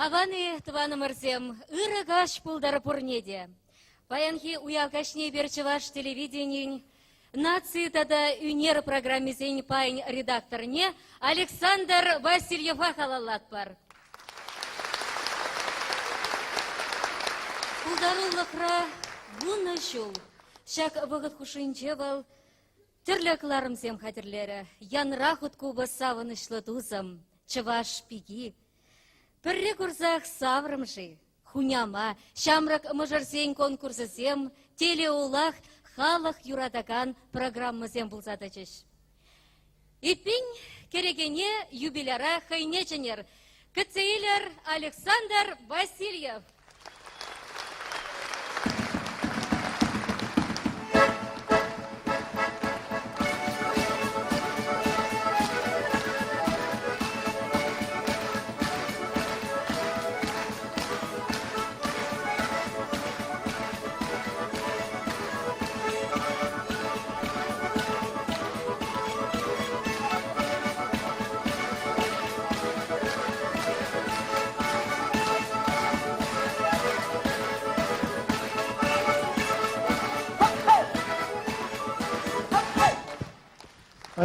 Аван-и, тӑванӑмӑрсем, ырӑ каҫ пултӑр пурне те. Паянхи уяв каҫне эпир Чӑваш телевиденийӗн наци тата ӳнер программисен пайӗн редакторне Александр Васильева халаллатпӑр. Пултарулӑхра вунӑ ҫул. Ҫак вӑхӑт хушшинче вӑл Тӗрлӗ кӑларӑмсем хатӗрлерӗ. Янра хуткупӑс савӑнӑҫлӑ тусӑм, чӑваш пики. Пӗрре курсах саврӑм-ши? Хуняма, ҫамрӑк мӑшӑрсен конкурсӗсем, телеулах, халӑх юратакан программӑсем пулса тӑчӗҫ. Эппин, кӗрекене юбиляра хӑйне чӗнер. Кӗтсе илӗр Александр Васильев.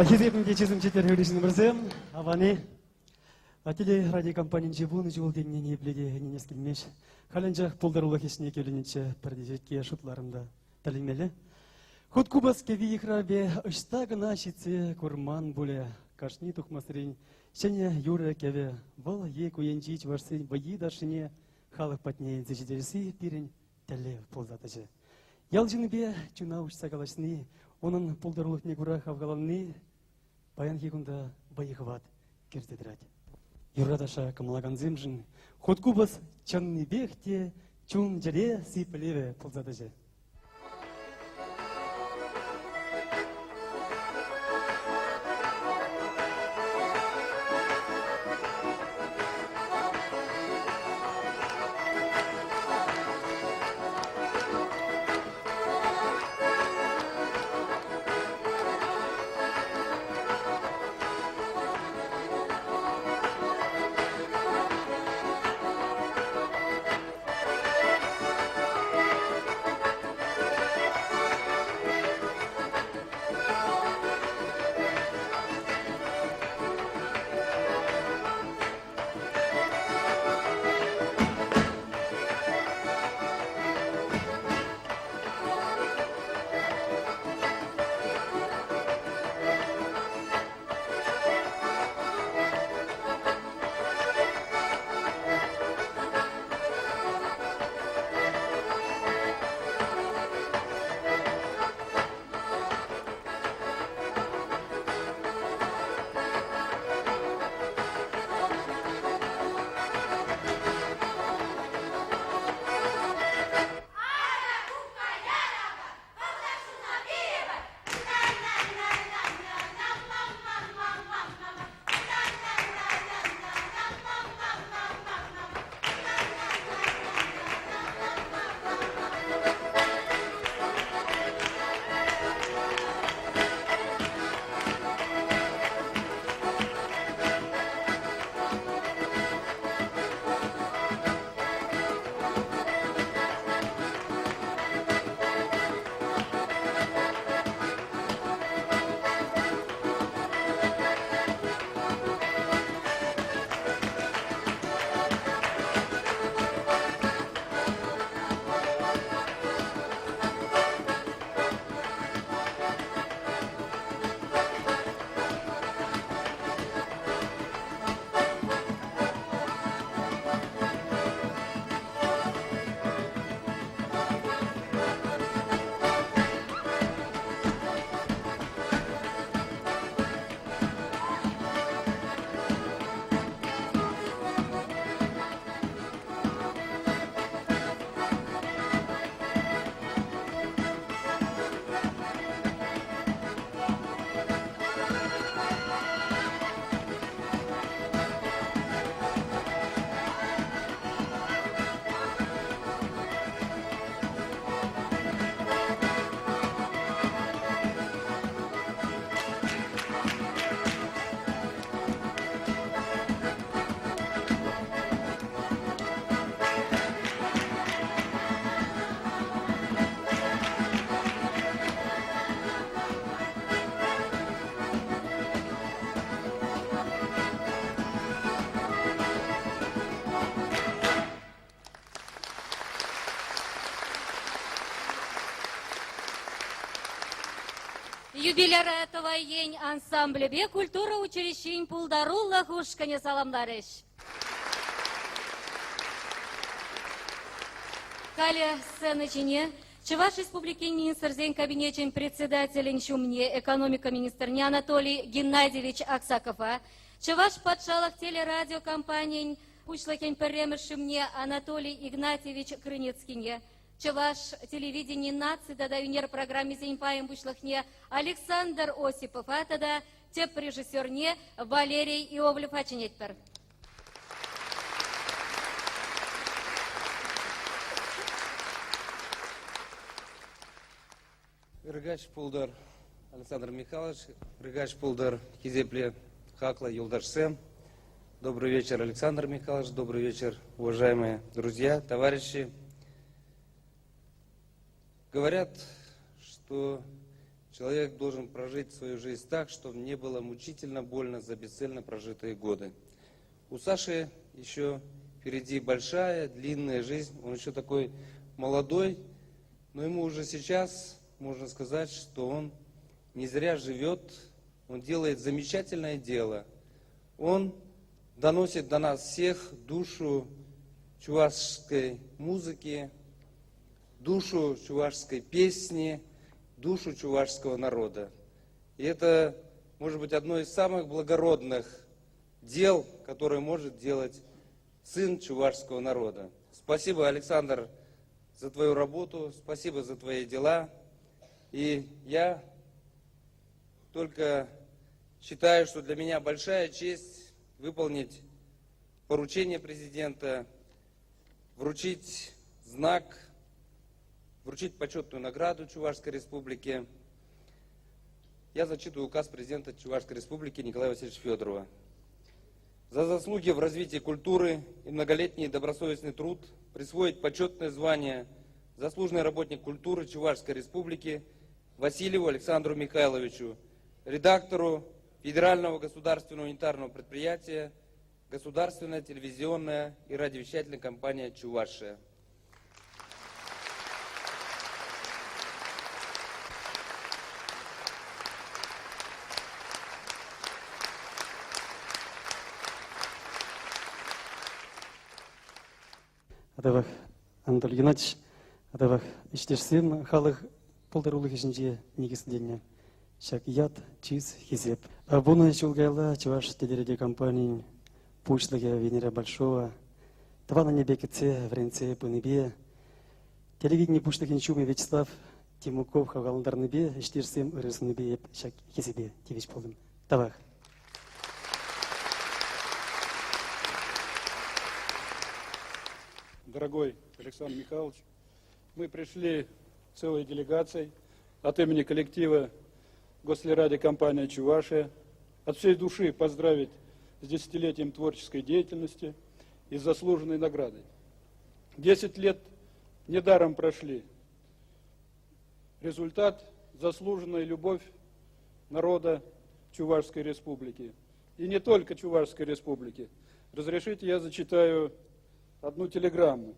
Хисеплӗ те чысӑм ҫитер ҫыннӑмӑрсем, аван-и? Телерадиокомпанинче вунӑ ҫул тенине ниепле те ӗненес килмест. Халь анчах пултарулӑх ӗҫне кӳлӗннӗччӗ, пӗр теҫетке шутларӑм та. Тӗлӗнмелле. Хут купӑс кӗвви йыхравӗпе ӑҫта кӑна ҫитсе курман пулӗ. Кашни тухмасрен ҫӗнӗ юрӑ-кӗвӗ вӑл е ку енчи чӑвашсен вӑййи-ташшине халӑх патне илсе ҫитересси пирӗн тӗллев пулса тӑчӗ. Ял ҫыннипе чуна уҫса калаҫни, унӑн пултарулӑхне кура хавхаланни паянхи кунта вӑй-хӑват кӗрсе тӑрать. Юрра-таша кӑмӑллакансемшӗн хуткупӑс чӑннипех те чун-чӗре сиплевӗ пулса тӑчӗ. Юбиляра Тӑвай ен ансамблӗпе культура училищин пултарулӑх ушкӑнӗ саламларӗҫ. Халӗ сцена ҫине Чӑваш Республикин Министрсен Кабинечӗн Председателӗн ҫумне экономика министрне Анатолий Геннадьевич Аксакова, Чӑваш патшалӑх телерадиокомпанийӗн пуҫлӑхӗн пӗрремӗш ҫумне Анатолий Игнатьевич Крынецкине, Чӑваш телевидени наци тата ӳнер программисен пайӗн пуҫлӑхне Александр Осипова тата тӗп режиссерне Валерий Иовлева чӗнетпӗр. Ыркаҫ пултӑр, Александр Михайлович, ыркаҫ пултӑр, хисеплӗ, хаклӑ юлташсем. Добрый вечер, Александр Михайлович, добрый вечер, уважаемые друзья, товарищи. Говорят, что человек должен прожить свою жизнь так, чтобы не было мучительно больно за бесцельно прожитые годы. У Саши еще впереди большая, длинная жизнь, он еще такой молодой, но ему уже сейчас можно сказать, что он не зря живет, он делает замечательное дело. Он доносит до нас всех душу чувашской музыки, душу чувашской песни, душу чувашского народа. И это, может быть, одно из самых благородных дел, которое может делать сын чувашского народа. Спасибо, Александр, за твою работу, спасибо за твои дела. И я только считаю, что для меня большая честь выполнить поручение президента, вручить знак, вручить почетную награду Чувашской Республике. Я зачитываю указ президента Чувашской Республики Николая Васильевича Федорова. За заслуги в развитии культуры и многолетний добросовестный труд присвоить почетное звание заслуженный работник культуры Чувашской Республики Васильеву Александру Михайловичу, редактору Федерального государственного унитарного предприятия Государственная телевизионная и радиовещательная компания «Чувашия». Тавах, Анатолий Геннадьевич, тавах ӗҫтешсем халӑх пултарулӑхӗ ҫинче никӗсленнӗ ҫак ят, чыс, хисеп. Вунӑ ҫул каялла Чӑваш телерадиокомпанийӗн пуҫлӑхӗ Венера Большова тӑван аннепе кӗтсе вӗрентсе пынипе телевидени пуҫлӑхӗн ҫумӗ Вячеслав Тимуков хавхалантарнипе ӗҫтешсем ырӑ суннипе эп ҫак хисепе тивӗҫ пултӑм. Тавах. Дорогой Александр Михайлович, мы пришли целой делегацией от имени коллектива Гослерадиокомпания «Чувашия» от всей души поздравить с десятилетием творческой деятельности и заслуженной наградой. Десять лет недаром прошли. Результат – заслуженная любовь народа Чувашской Республики. И не только Чувашской Республики. Разрешите, я зачитаю одну телеграмму.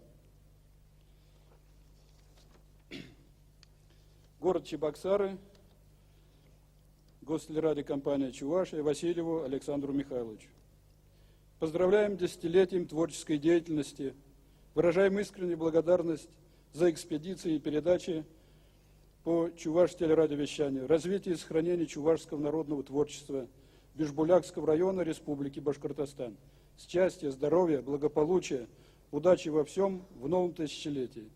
Город Чебоксары, Гостелерадиокомпания «Чувашия» Васильеву Александру Михайловичу. Поздравляем десятилетием творческой деятельности, выражаем искреннюю благодарность за экспедиции и передачи по Чуваш-телерадиовещанию, развитие и сохранение чувашского народного творчества Бижбулякского района Республики Башкортостан. Счастья, здоровья, благополучия, удачи во всем в новом тысячелетии.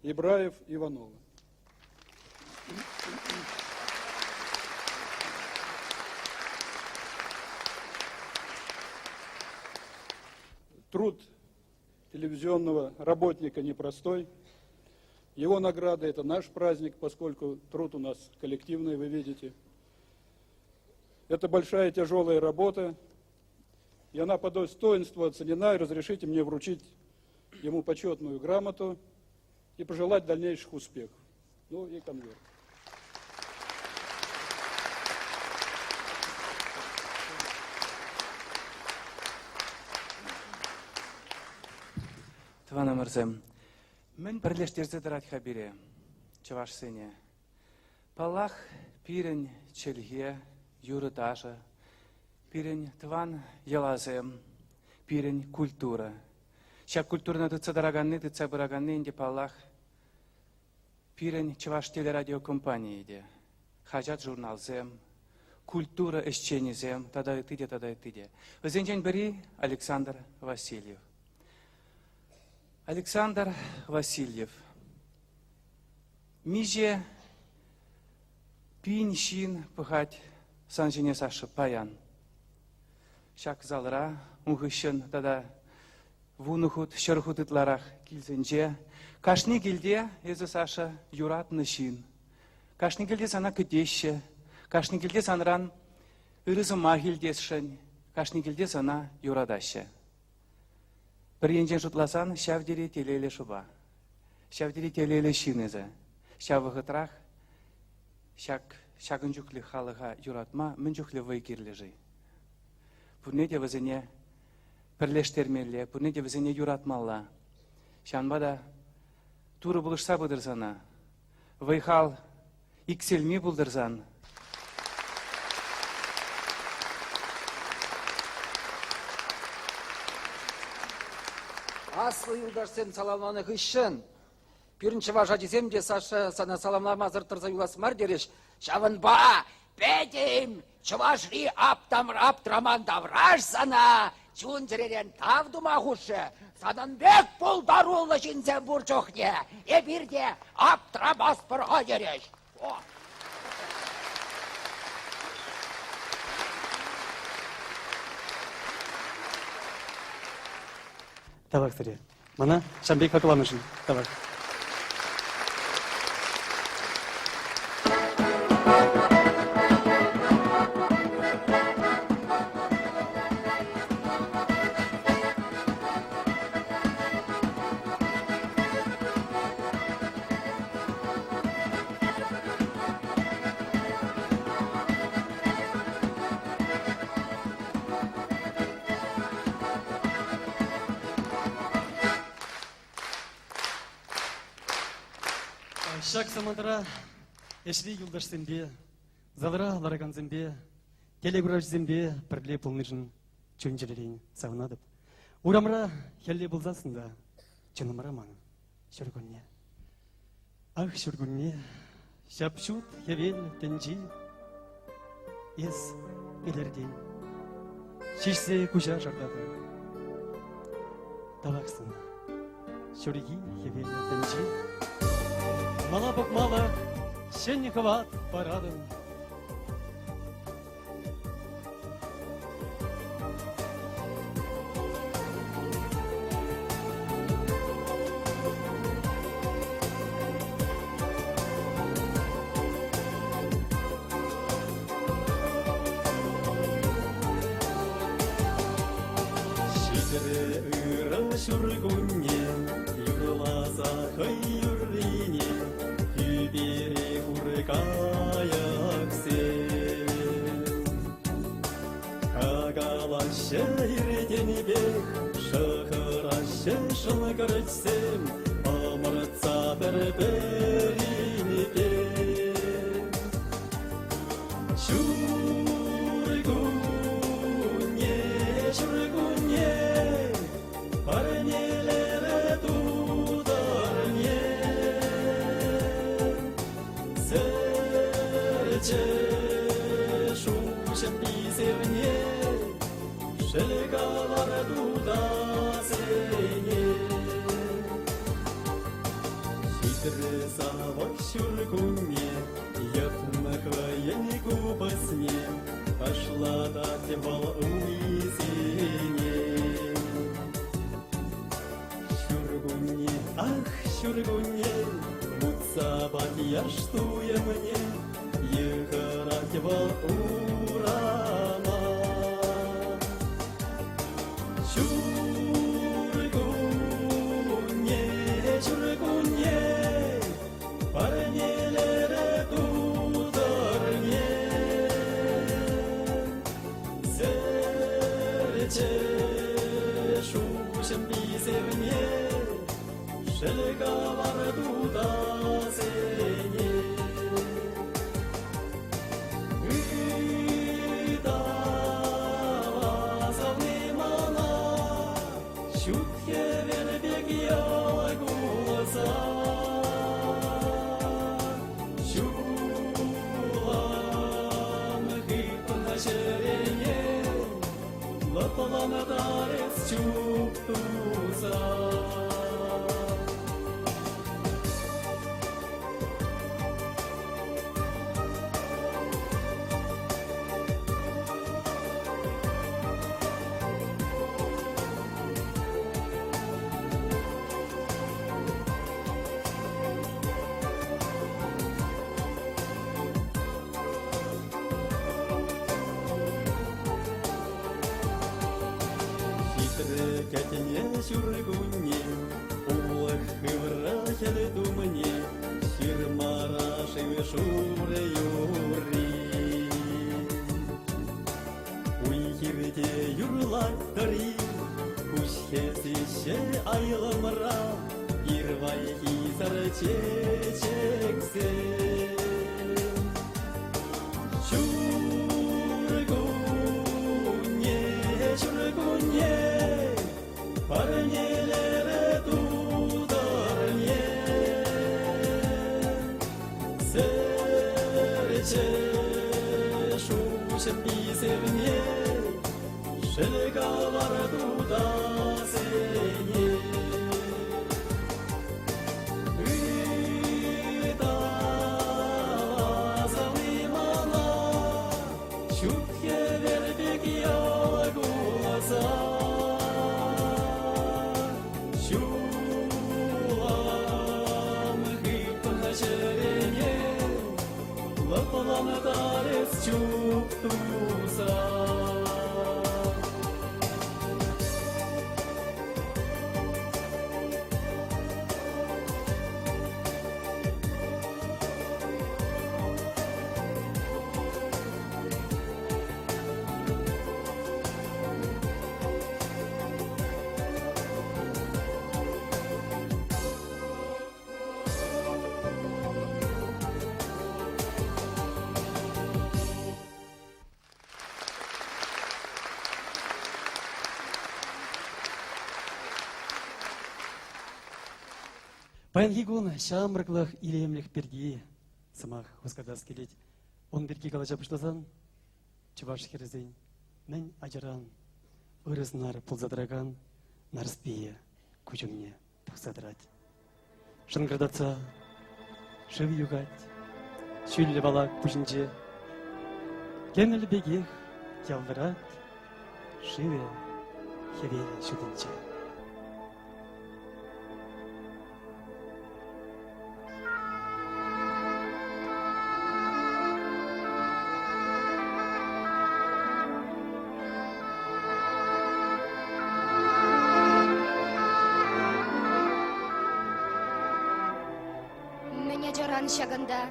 Ибраев Иванова. Труд телевизионного работника непростой. Его награда – это наш праздник, поскольку труд у нас коллективный, вы видите. Это большая тяжелая работа, и она по достоинству оценена, и разрешите мне вручить ему почетную грамоту и пожелать дальнейших успехов. Ну и конверт. Тӑванӑмӑрсем, мӗн пӗрлештерсе тӑрать-ха пире, чӑвашсене? Паллах, Пирӗн чӗлхе, юрӑ-ташӑ, пирӗн тӑван йӑласем, пирӗн культура. Ҫак культурӑна тытса тӑраканни, тытса пыраканни ӗнтӗ, паллах, пирӗн Чӑваш телерадиокомпанийӗ те, хаҫат-журналсем, культура ӗҫченӗсем тата ытти те, тата ытти те. Вӗсенчен пӗри Александр Васильев. Александр Васильев миҫе пин ҫын пӑхать сан ҫине, Саша, паян. Ҫак залра ун хыҫҫӑн тата 10 хут, 100 хут ытларах килсенче. Кашни килте эсӗ, Саша, юратнӑ ҫын. Кашни килте сана кӗтеҫҫӗ. Кашни килте санран ырӑ сӑмах илтесшӗн. Кашни килте сана юратаҫҫӗ. Пӗр енчен шутласан, ҫав тери телейлӗ шӑпа. Ҫав тери телейлӗ ҫын эсӗ. Ҫав вӑхӑтрах ҫак ҫакӑн чухлӗ халӑха юратма мӗн чухлӗ вӑй кирлӗ-ши? Пурне те вӗсене пӗрлештермелле, пурне те вӗсене юратмалла. Ҫавӑнпа та Турӑ пулӑшса пытӑр сана. Вӑй-хал иксӗлми пултӑр сан. Аслӑ юлташсем саламланӑ хыҫҫӑн пирӗн чӑваш ачисем те Саша сана саламламасӑр тӑрса юлас мар терӗҫ. Ҫавӑнпа пӗтӗм Чӑвашри аптраман тавраш сана чун-чӗререн тав тума хушрӗ. Санӑн пек пултаруллӑ ҫынсем пур чухне эпир те аптрамастпӑр-ха терӗҫ. Тавах сире. Мана ҫавӑн пек хакланӑшӑн тавах. Ҫак самантра ӗҫри юлташсемпе, залра ларакансемпе, телекуравҫӑсемпе пӗрле пулнишӗн чун-чӗререн савӑнатӑп. Урамра хӗлле пулсассӑн та чунӑмра манӑн ҫуркунне. Ах, ҫуркунне, ҫап-ҫут хӗвел тӗнчи, эс илӗртен, ҫиҫсе куҫа шартатӑн. Тавах сана, ҫурхи хӗвел тӗнчи, мала пӑхмалӑх ҫӗн хӑват паратӑн. Ҫитрӗ ырӑ ҫуркунне, юрласа хӑй юррине, тӳпере хуркайӑксем. Какалаҫҫӗ иртенпех, шӑхӑраҫҫӗ шӑнкӑрчсем, ӑмӑртса пӗр-пӗринпе. Ҫуркунне, ҫуркунне, парнелерӗ тутӑрне. Сӗрчӗ шуҫӑм писевне, шӗл-кавар тутасене. Ҫитрӗ савӑк ҫуркунне, йӑтнӑ хӑйӗн купӑсне, ташлатать вӑл уйсене. Ҫуркунне, ах, ҫуркунне, вутса пать яш туйӑмне, йыхӑрать вӑл урама. Ҫуркунне, ҫуркунне, парнелерӗ тутӑрне. Сӗрчӗ шуҫӑм писевне, шӗл-кавар тутасене. Ҫут хӗвел пек ял кулса. Ҫулам хыпнӑ чӗрене лӑплантар эс чуп туса. Хитре кӗтне ҫуркунне, улӑх хывра хӗл тумне, ҫырмара шыв-шурӗ юрри. Уй-хирте юрлать тӑри, куҫ хӗсеҫҫӗ айлӑмра, пирвайхи сар чечексем. Ҫуркунне, ҫуркунне, парнелерӗ тутӑрне. Сӗрчӗ шуҫӑм писевне, шӗл-кавар тутасене. Ыталаса мана, ҫут хӗвел пек ял куласа. Ҫулам хыпнӑ чӗрене лӑплантар эс чуп туса. Паянхи кун ҫамрӑклӑх илемлӗх пирки сӑмах хускатас килет. Ун пирки калаҫа пуҫласан чӑваш хӗрӗсен мӗн ачаран ырӑ сӑнар пулса тӑракан Нарспие куҫ умне тухса тӑрать. Шӑнкӑртатса шыв юхать ҫӳллӗ валак пуҫӗнче. Кӗмӗл пекех ялтӑрать шывӗ хӗвел ҫутинче. Мӗн ачаран ҫакӑнта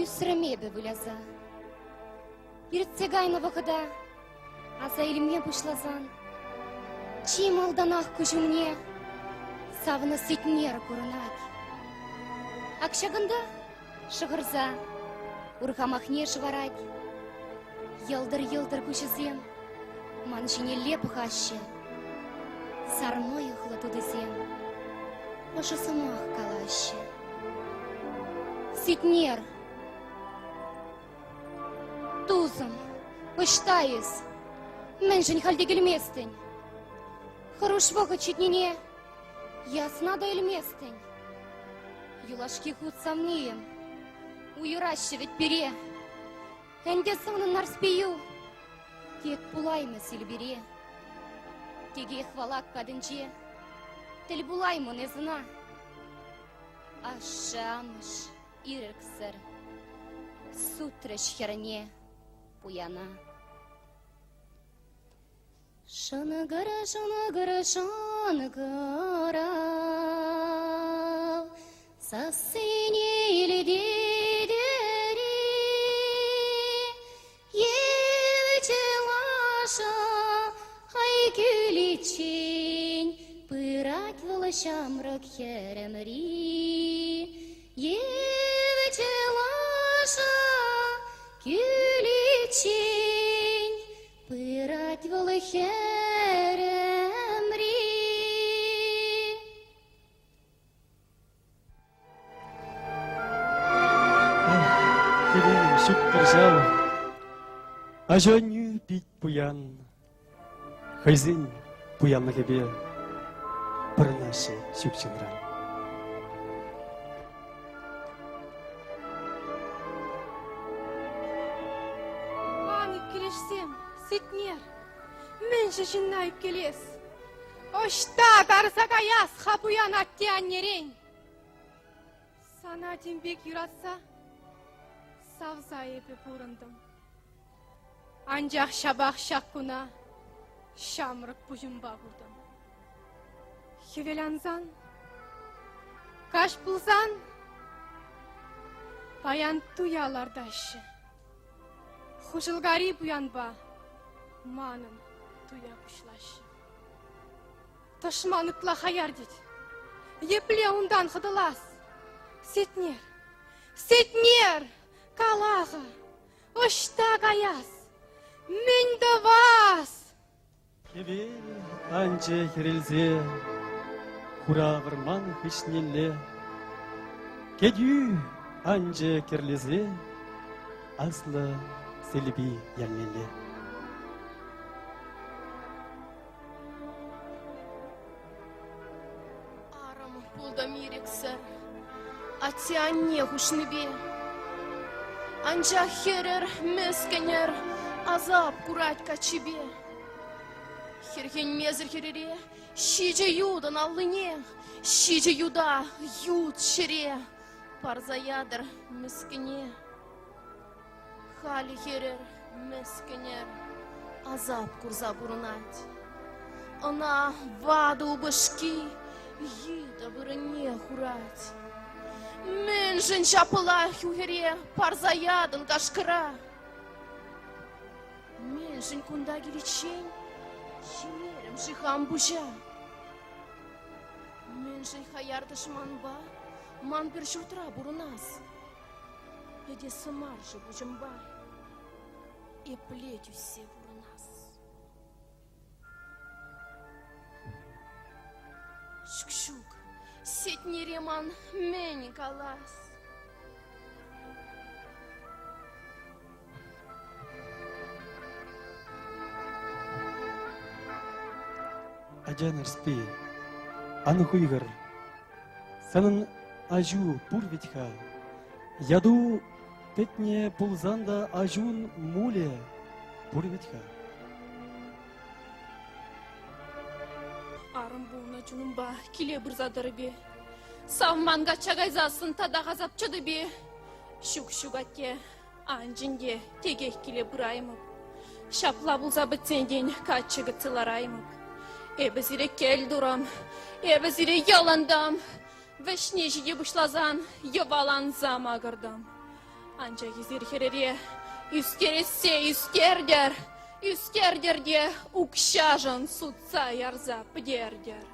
ӳсрӗм эпӗ выляса. Иртсе кайнӑ вӑхӑта аса илме пуҫласан чи малтанах куҫ умне савнӑ Сетнер курӑнать. Ак ҫакӑнта шӑхӑрса урхамахне шӑварать. Йӑлтӑр-йӑлтӑр куҫӗсем ман ҫинелле пӑхаҫҫӗ. Сар мӑйӑхлӑ тутисем ӑшӑ сӑмах калаҫҫӗ. Сетнер, Тусӑм, ӑҫта эс? Мӗншӗн халь те килместӗн? Хӑруш вӑхӑт ҫитнине ясна та илместӗн. Юлашки хут савнийӗм, уйӑраҫҫӗ вӗт пире. Ӗнтӗ санӑн Нарспию тек пулаймӗ Силпире. Текех валак патӗнче тӗл пулаймӑн эс ӑна. Ашшӗ-амӑш ирӗксӗр сутрӗҫ хӗрне пуяна. Шӑнкӑр, шӑнкӑр, шӑнкӑрав, сассине илтетӗр-и? Евчӗ лаша хай кӳличчен пырать вӑл ҫамрӑк хӗрӗмри. Евчӗ лаша кӳличчен пырать вӑл хӗрӗмри. Ҫук-тӑр ҫав. Аҫу-аннӳ пит пуян. Хӑйсен пуянлӑхӗпе пӑрӑнаҫҫӗ ҫук ҫынран. Ан ӳпкелешсем, Сетнер. Мӗншӗн ҫынна ӳпкелес? Ӑҫта тарса каяс-ха пуян атте-аннерен? Сана тем пек юратса, савса эпӗ пурӑнтӑм. Анчах ҫапах ҫак куна ҫамрӑк пуҫӑмпа куртӑм. Хӗвел ансан, каҫ пулсан, паян туя лартаҫҫӗ. Хушӑлкари пуянпа манӑн туя пуҫлаҫҫӗ. Тӑшман ытла хаяр тет. Епле унтан хӑтӑлас? Сетнер, Сетнер, кала-ха, ӑҫта каяс? Мӗн тӑвас? Хӗвел анчӗ хӗрелсе хура вӑрман хыҫнелле. Кӗтӳ анчӗ кӗрлесе аслӑ Селпи ялнелле. Арӑм пултӑм ирӗксӗр, атте-анне хушнипе. Анчах хӗрӗр, мӗскӗнӗр, асап курать каччипе. Хӗрхенмесӗр хӗрӗре ҫичӗ ютӑн аллине, ҫичӗ юта ют ҫӗре парса ятӑр мӗскӗне. Халӗ хӗрӗр, мӗскӗнӗр, асап курса пурӑнать. Ӑна ватӑ упӑшки йытӑ вырӑнне хурать. Мӗншӗн ҫапла хӳхӗре парса ятӑн кашкӑра? Мӗншӗн кунта киличчен ҫимерӗм-ши хам пуҫа? Мӗншӗн хаяр тӑшманпа ман пӗр ҫуртра пурӑнас? Пӗтес мар-ши пуҫӑмпа, епле тӳссе пурӑнас? Ҫук-ҫук, Сетнере ман мӗн калас? Атя, Нарспи, ан хуйхӑр. Санӑн аҫу пур вӗт-ха. Яту пӗтнӗ пулсан та аҫун мулӗ пур вӗт-ха. Арӑм пулнӑ чунӑмпа киле пырса тӑрӑп-и? Савман качча кайсассӑн татах асап чӑтӑп-и? Ҫук, ҫук, атте, анчӗн те текех киле пыраймӑп. Ҫапла пулса пӗтсен тен каччӑ кӗтсе лараймӑп. Эпӗ сире кӗл турӑм, эпӗ сире йӑлӑнтӑм. Вӗҫне ҫите пуҫласан йӑваланса макӑртӑм. Анчах эсир хӗрӗре ӳстерессе ӳстертӗр, ӳстертӗр те укҫашӑн сутса ярса пӗтертӗр.